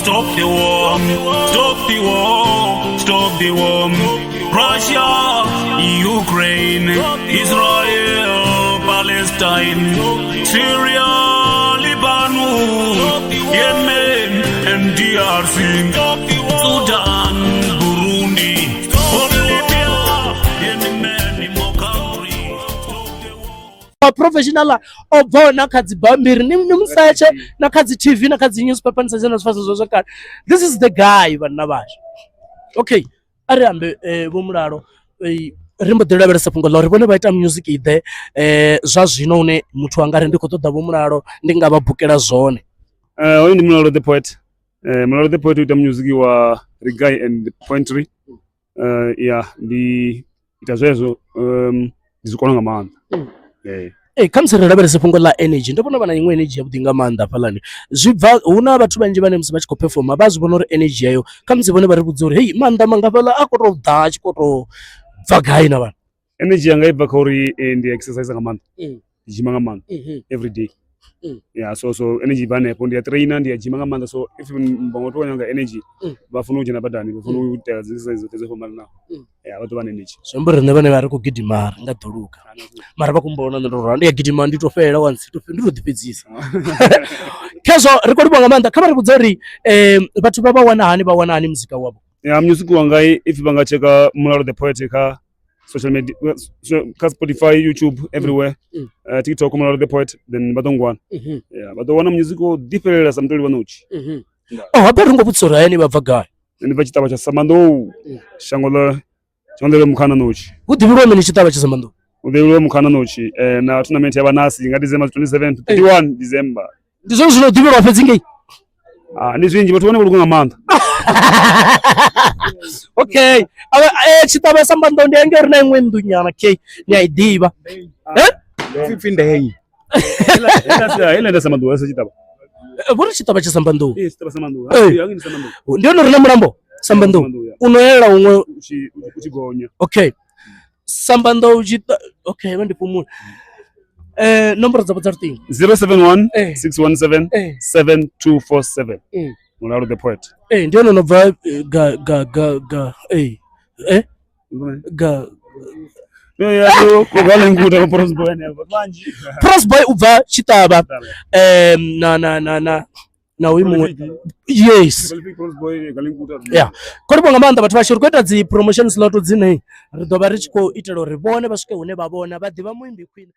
Stop the war, stop the war, stop the war. Russia, Ukraine, Israel, Palestine, Syria, Lebanon, Yemen, and DRC, Sudan, Burundi, Libya, and many more countries. Stop the war. Professional o bvaho na kha dzi bammbiri ni ni musetshe na kha dzi TV na kha dzi newspaper ni setshe na zwifhaṱo zwa kale. This is the guy, vhanna vhashu. Okay, a ri ambe Vho Mulalo, ri mbo ḓi lavhelesa fhungo ḽa uri vhone vha ita music iḓe zwa zwino hune muthu anga ri ndi khou ṱoḓa Vho Mulalo ndi nga vha bukela zwone. Hoyu ndi Mulalo the Poet. Mulalo the Poet u ita music wa reggae and poetry. Ya, ndi ita zwezwo, ndi zwi kona nga maanḓa. Ee, khamusi ri lavhelese fhungo ḽa energy, ndo vhona vha na iṅwe energy yavhuḓi nga maanḓa hafhaḽani. Zwi bva hu na vhathu vhanzhi vhane musi vha tshi khou performer vha zwi vhona uri energy yayo khamusi vhone vha ri vhudza uri hei maanḓa manga fhaḽa a khou tou ḓa a tshi khou tou bva gai na vhana. Energy yanga i bva kha uri ndi exercise nga maanḓa. Ndi dzhima nga maanḓa every day. Yeah, so energy i bva hanefho, ndi a trainer, ndi a dzhima nga maanḓa, so if vhaṅwe vhathu vha nyaga energy vha funa u dzhena badani, vha funa u ita dzi exercise dzoṱhe dzo fhambananaho. Yeah, vha ḓo vha na energy. Zwi amba uri riṋe vhane vha ri khou gidima ri nga ḓo luga mara vha khou mbona nṋe ndo ralo ndi a gidima ndi to fhela once ndi to ḓi fhedzisa. Khezwo ri khou livhuwa nga maanḓa, kha vha ri vhudze uri vhathu vha vha wana hani, vha wana hani muzika wavho. Ya, music wanga, if vha nga tsheka Mulalo the Poet kha social media, so, kha Spotify, YouTube, everywhere, TikTok, Mulalo the Poet, then vha ḓo ngwana. Yeah, vha ḓo wana music wo ḓifhelela sa mutoli wa ṋotshi. Oh, habe ri ngo vhudzisa uri hayani vha bva gai. Nṋe ndi bva tshiṱavha tsha Samandou, shango ḽa Mukhana ṋotshi. Hu ḓivheliwa mini tshiṱavha tsha Samandou? Hu ḓivheliwa Mukhana ṋotshi na tournament ya vhanasi nga December 27 to 31 December. Ndi zwone zwino ḓivhelwa fhedzi ngei. Ah, ndi zwinzhi, vhathu vhone vho luga nga maanḓa. Okay, tshiṱavha Samandou ndi ngei uri na iṅwe nnḓu nyana k ni a i ḓivha. Eh? Pfi ndei. Heiḽa ndi Samandou, sa tshiṱavha. Vho ri tshiṱavha tsha Sambandou. Ee, tshiṱavha Samandou. Eh. Hangi ndi Samandou. Ndi hone uri na mulambo Sambandou Samandou, ya. u no yela huṅwe U tshi gonya. Okay. Sambandou tshiṱa, okay, vha ndi fhumula. Nomboro dzavho dza luṱingo. 071 617 7247. Mulalo the Poet. Eh, ndi hone no bva ga ga ga ga eh ga Pros Boy u bva tshiṱavha na na na na na uyu muṅwe, yes, yeah. Khou livhuwa nga maanḓa vhathu vhashu, ri khou ita dzi promotion slot dzine ri ḓo vha ri tshi khou itela uri vhone vha swike hune vha vhona vha ḓivha muimbi khwine.